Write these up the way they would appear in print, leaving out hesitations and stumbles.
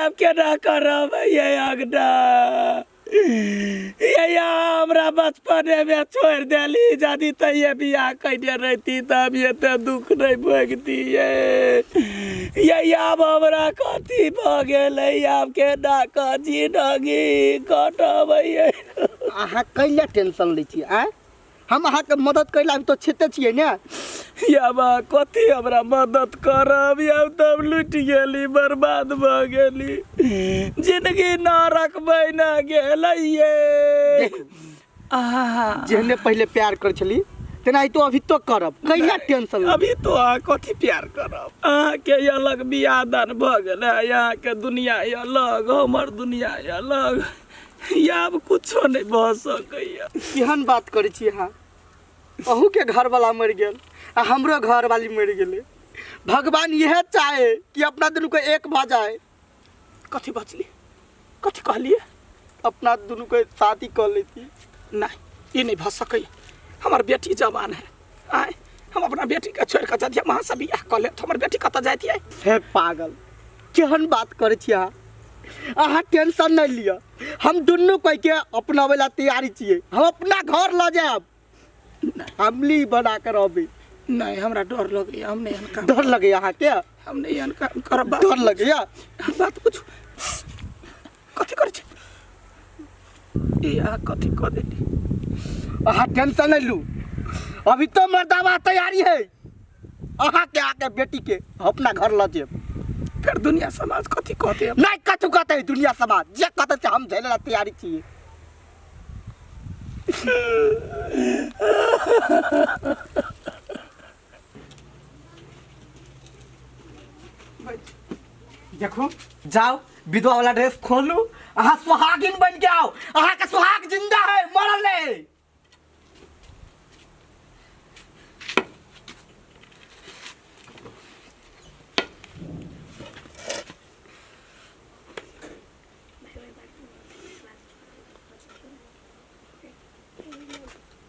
आब केना करब ये अगना ये हमरा बचपने में छोड़ देली यदि तैये बियाह कैने रहती तऽ हम एते दुख नहि भोगती ये ये आब हमरा कथी भऽ गेलै आब केना कऽ जिनगी कटब ये अहाँ कैला टेंशन लै छी आँय हम अहाँके मदद करै ला अभी तो छेते छियै ने याबा कथी हमरा मदद करब आब तब लुटि गेली बर्बाद भऽ गेली जिंदगी नरक बनि गेलै ये देखू आहा जेहने पहिले प्यार करै छली तेनाहितो अभी तो करब कैला टेंशन लै अभी तो अहाँ कथी प्यार करब अहाँके अलग बियाह दान भऽ गेलै अहाँके दुनिया अलग हमर दुनिया अलग आब कुछो नहि भऽ सकैया केहन बात करै छी अहाँ अहूँके घरवाला मरि गेल आ हमरो घरवाली मरि गेलै भगवान इएह चाहे कि अपना दुनू के एक भऽ जाए कथी बचली कथी कहलिए अपना दुनू के शादी कऽ लेती नहि ई नहि भऽ सकैया हमर बेटी जवान है आय हम अपना बेटी के छोड़ि कऽ यदि हम अहाँसँ बियाह कऽ लेब तऽ हमर बेटी कतऽ जाइत ये हे पागल केहन बात करै छी अहाँ अहाँ टेंशन नहि लिअ हम दुनू कोई के अपनाबै ला तैयारी छियै हम अपना घर लऽ जायब फैमिली बना के रहबै नहि हमरा डर लगैया हम नहि एहन काम डर लगैया अहाँके हम नहि एहन काम करब बात डर लगैया बात पूछू कथी करै छी ई अहाँ कथी कऽ देली अहाँ टेंशन नहि लू अभी तो मर्दावा तैयारी है अहाँ के आके बेटी के अपना घर लऽ जायब फेर दुनिया समाज कथी कहते हम नहीं कथू कहते दुनिया समाज जे कहते से हम झेले ला तैयारी छियै देखो जाओ विधवा वाला ड्रेस खोलू अहाँ सुहागिन बन के आओ अहाँ के सुहाग जिंदा है मरल नहीं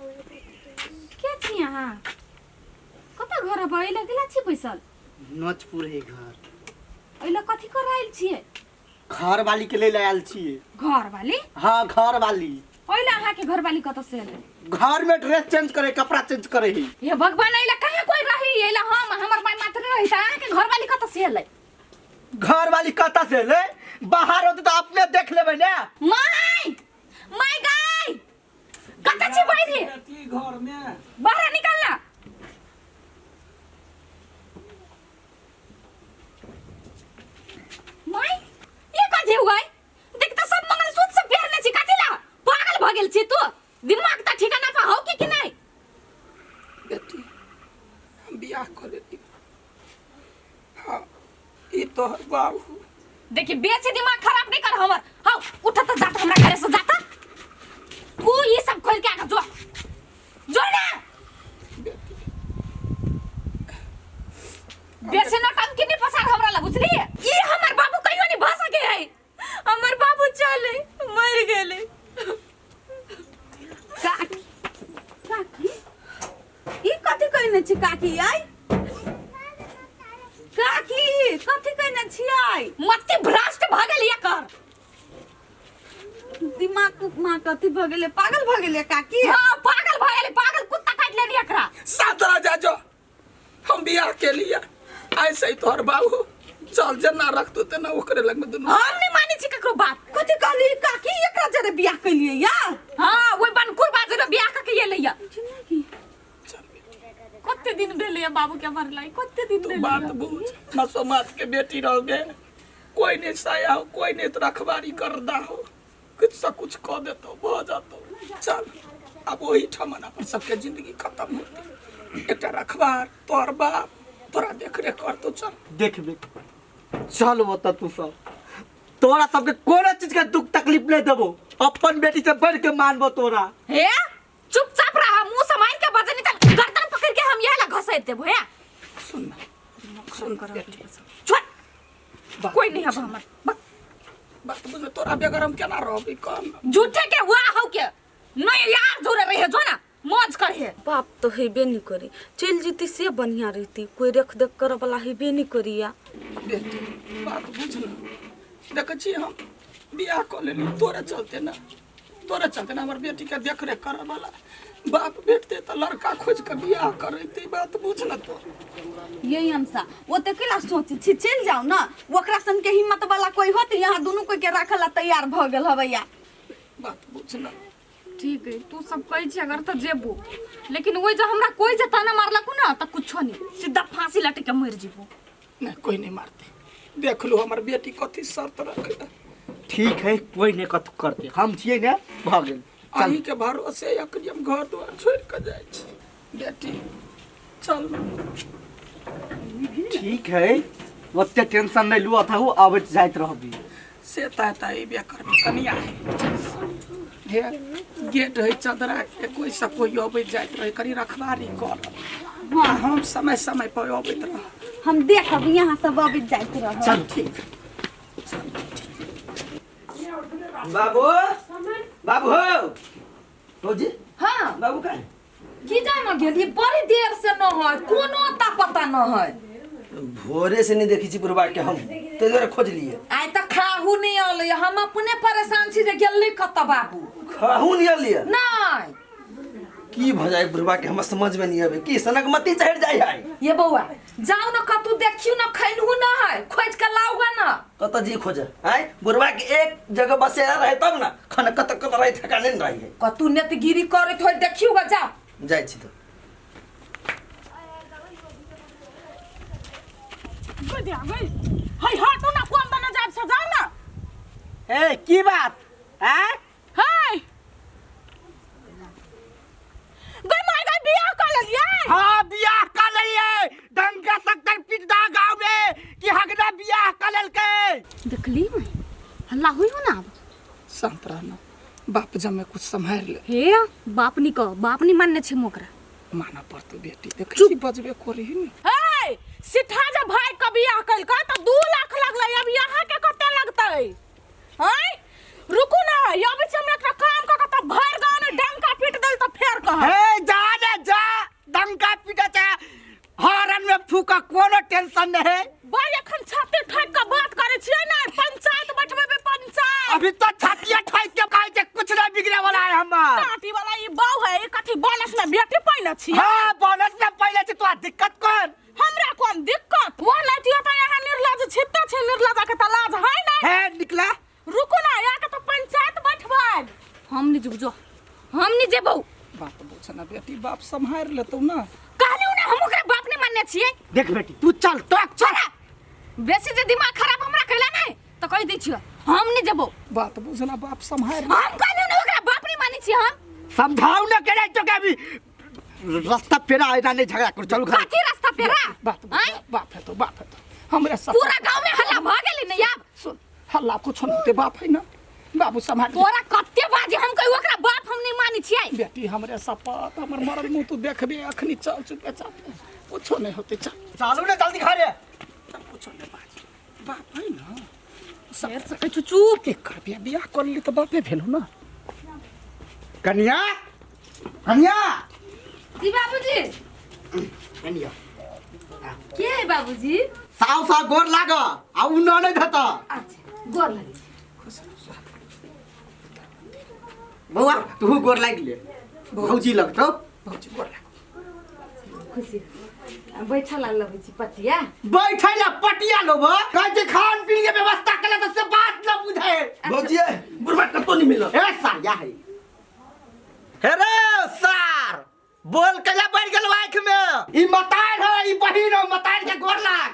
के छी अहाँ कतऽ घर अब एहि गेला छी बैसल नोचपुर है घर एहि लए कथी कर आयल छियै घर वाली के लेल आयल छियै घर वाली हाँ घर वाली ओहि लए अहाँके घर वाली कतऽ से एलै घर में ड्रेस चेंज करे कपड़ा चेंज करे ही हे भगवान एहि लए कहाँ कोई रही एहि लए हम हमर माय मात्र रही तऽ अहाँके घर वाली कतऽ से एलै घर वाली कतऽ से एलै बाहर होते तो अपने देख लेबै ने माय माय गाय कतऽ छी बैरी घर में बाहर निकल ना माय ये कथी हुआ देख त सब मंगलसूत्र सब पहिरने छी कथी ला पागल भ गेल छी तू दिमाग त ठिकाना पर हौ कि नहीं बेटी हम बियाह कऽ लेली हाँ ई तोहर बाबू देखी बेसी दिमाग खराब नहीं कर हमर हौ उठ त जात हमरा घरे से जाता ऊ ये सब खोल के आगा जो जो ना बेटी बेसी नौटंकी नहीं पसार हमरा ला बुझलिए ई हमर बाबू कहियो नहीं भा सके है हमर बाबू चले मर गेले काकी काकी ई कथी कहने छी काकी आई काकी कथी कहने छियै मति भ्रष्ट भ गेल एकर दिमाग माँ कथी भऽ गेलै पागल भऽ गेलै काकी हाँ पागल भ गेलै पागल कुत्ता काट लेनी एकरा सात राजा जो हम बियाह के लिए ऐसे ही तोहर बाबू चल जेना रखतू तेना ओकरे लग में दुनू हम नहीं मानै छी ककरो बात कथी कहली काकी एकरा जरे बियाह केलियै या हाँ ओहि बनकुर बाजरो बियाह क के एलै या चल बेटी, कते दिन भेलै या बाबू के मरलै कते दिन तू भेलै बात बूझ मसोमात के बेटी रह गए कोई नहीं साया हो कोई नहीं तो रखवारी करदा हो कुछ से कुछ कह देतो भऽ जातो चल अब वही ठमना पर सबके जिंदगी खत्म होती एकटा रखवार तोहर बाप तोरा देख रेख करतो चल देखबे चल बता तू सब तोरा सबके कोनो चीज के दुख तकलीफ नहीं देबो अपन बेटी से बढ़ के मानबो तोरा हे चुपचाप रह मुंह संभाल के बजनी त गर्दन पकड़ के हम यह ला घसेट देबो हे सुन ना सुन बेटी छोड़ बात कोई नहीं अब हमर बक, बात बुझ तोरा बेगर हम केना रहबी कम झूठे के हुआ हो के नहीं यार झूरे रहे जो ना मौज कर हे बाप तो हेबे नहीं करी चलि जैती से बढ़िया रहती कोई रख देख करे वाला हेबे नहीं करी या बेटी बात बुझ ना देखै छी हम बियाह कऽ लेली तोरे चलते ना, तोरे चलते ना हमर बेटी के देख रेख करे वाला बाप भेटते तऽ लड़का खोज के बियाह करैते। बात बुझ न तो। यही हमसा ओते केला सोच छी, चलि जाउ ना, ओकरा सन के हिम्मत वाला कोई होत यहाँ दुनू कोई के राखला तैयार भ गेल हवैया। बात बुझ न। ठीक है, तू सब कहै छी अगर तऽ जेबो, लेकिन ओहि जे हमरा कोई जे ताना मारलक ना तऽ कुछो नहीं, सीधा फांसी लटक के मरि जेबो। नहीं कोई नहीं मारते, देख लो हमर बेटी कथी शर्त रखले। ठीक है, कोई नहीं कथू करते, हम छियै ने, भऽ गेल। अहीं के भरोसे अखनी हम घर द्वार छोड़ के जाइ छी। बेटी चल। ठीक है, ओते टेंशन नहीं लू, अथाहू आबैत जाइत रहबी। से ता ता अइबे करबी कनिया है। हे गेट है चदरा के, कोई सब कोई अबैत जाइत रहे, कनी रखवारी कर। हाँ हम समय समय पर अबैत रह। हम देखब यहाँ सब अबैत जाइत रह। चल ठीक। बाबू बाबू हो भौजी। हाँ बाबू का की जानो गेली बड़ी देर से न है, कोनो अता पता न है। भोरे से नहीं देखी छी बुढ़बा के, हम ते दुआरे खोज लिए। आइ त खाहू नहीं अलै, हम अपने परेशान छी जे गेलै कत बाबू। खाहू नहीं अलिए? नहीं। की भ जाए बुढ़बा के हमरा समझ में नहीं आवे, की सनक मती चढ़ जाय है। ये बौआ जाऊ न कतू देखियो न खैलहू न है, खोज के लाऊ गा न। कत जी खोज आय बुढ़बा के एक जगह बसेरा रहे तब न, खाना कत कत रहे ठिकाने न रहे है। कतू नेतगिरी करैत होय देखियो गा, जाओ। जाय छी तो। हाय हटू ना, कोन बना जाब से जाओ ना। ए की बात हैं? हाय गई my गई बियाह कर लेलियै। हाँ बियाह कर लेलियै, डंका सक्कर पीट दा गांव में कि हगना बियाह कर लेलकै। देखली मैं हल्ला हुई हो ना। अब शांत रहना, बाप जमे कुछ संभाल ले। हे बाप नी कह, बाप नी मानने छे मोकरा। माना पड़तो बेटी, देख छी बजबे करी ही ने। हे सिठा जे भाई के बियाह कलकै त 2 लाख लगलै, अब यहाँ के कते लगतै? हैं रुकू ना, अबै छी हमरा एकटा काम क के त भरि गाँव ने डंका पीट देल त फेर कह। हे जा ने जा, डंका पीटे छै हॉर्न में फूका, कोनो टेंशन नहीं है। भाई एखन छाती ठोक के बात करै छियै ने, पंचायत बैठबेबै पंचायत। अभी तो छातिया ठोक के कहै छै कुछ नहीं बिगड़े वाला है हमर। टाटी वाला ई बाऊ है, ई कथी बोनस में बेटी पाइने छियै? हाँ बोनस में पहिले छै, तोरा दिक्कत कोन? हमरा कोन दिक्कत? वो लाठियो त यहाँ निर्लज छित्ते छै, निर्लज के त लाज है नै। हे निकला। रुकू ना, यहाँ के तो पंचायत बैठबै। हम नहीं जेबो, जो हम नहीं जेबो। बात बुझ ना बेटी, बाप संभाल लेतौ ना। कहलियो ना हम ओकरा बाप नहीं मानने छियै। देख बेटी तू चल, तो चल। बेसी जे दिमाग खराब हमरा कैला नहीं त कहि दै छियै हम नहीं जेबो। बात बुझ ना, बाप संभाल। हम कहलियो ना ओकरा बाप नहीं मानै छियै हम। समझाऊ ना करे तो के अभी रास्ता पेरा आइना नहीं झगड़ा करू, चलू घर। कथी रास्ता पेरा? बात बाप है तो, बाप है तो हमरा सब पूरा गांव में हल्ला भ गेलै ने। आब सुन, हल्ला कुछ न होते, बाप है ना, बाबू संभाल। तोरा कते बाजे हम कहि ओकरा बाप हम नहीं मानै छियै। बेटी हमरे सपत, हमर मरल मुंह तू देखबे अखनी। चल चुपे चाप, कुछो नहीं होते, चल चालू ना जल्दी घरे। चल कुछो नहीं बाज, बाप है ना सब फेर से कहै छु चुप के कर बियाह, बियाह कर ली त बापे भेलो ना। कन्या कन्या। जी बाबूजी। कन्या के है बाबूजी? साव साव गोर लाग आ उ न नहीं धत। अच्छा गोर लागे। बौआ तू गोर लाग ले, भौजी लगतौ। भौजी गोर लाग। खुशी बैठल लबै छी पटिया। बैठै ला पटिया लोब, कहै छै खान पीन के व्यवस्था केला त से बात न बुझे। भौजी बुढ़बा कतौ नहीं मिलल। ए सार या है। हे रे सार बोल कैला बढ़ गेल आँख में। ई मतार है, ई बहिन है, मतार के गोर लाग।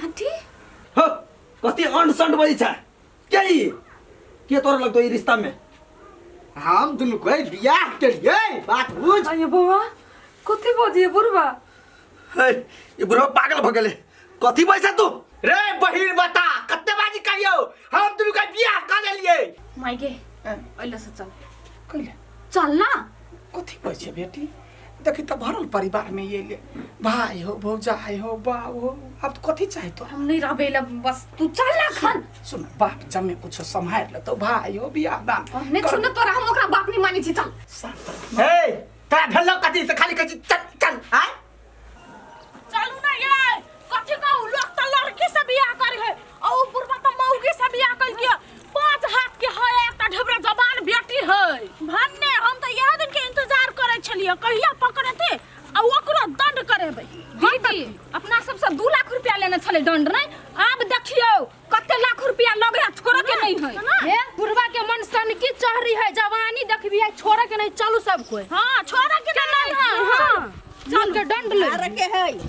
आंटी हो कथी अंड संड बजै छै के ई के तोरा लगतो ई रिश्ता में? हम दुनू कोई बियाह के लिए बात बुझ। अरे बौआ कथी बजिए बुढ़बा? हे ई बुढ़बा पागल भ गेलै, कथी बजै तू? रे बहिन बता कते बाजी कहियो, हम दुनू के बियाह कर लेलिए। माय गे ओइला से चल। कइले चल ना। कथी कहै छै बेटी? देखी त भरल परिवार में ये ले भाई हो, भौजाई हो, बाप हो, अब तो कथी चाही तो? हम नहीं रहबे ला, बस तू चल ना खन। सुन बाप जमे कुछ संभाल लेतौ, भाई हो बियाह दान नहीं सुन तोरा, हम ओकरा बाप नहीं मानै छी। चल शांत। हे तोरा भेलौ कथी से खाली कहै छी चल चल। आय चलू ना ये कथी कहू, लोग त लड़की से बियाह करे है आ उ बुढ़बा त आब देखियो कते लाख रुपया लगे है छोड़ के नहीं है। हे बुढ़वा के मन सनकी चढ़ रही है, जवानी देखबी है, छोड़ के नहीं। चलू सब कोई। हां, छोड़ के नहीं है। हां, चल के दंड ले। के है।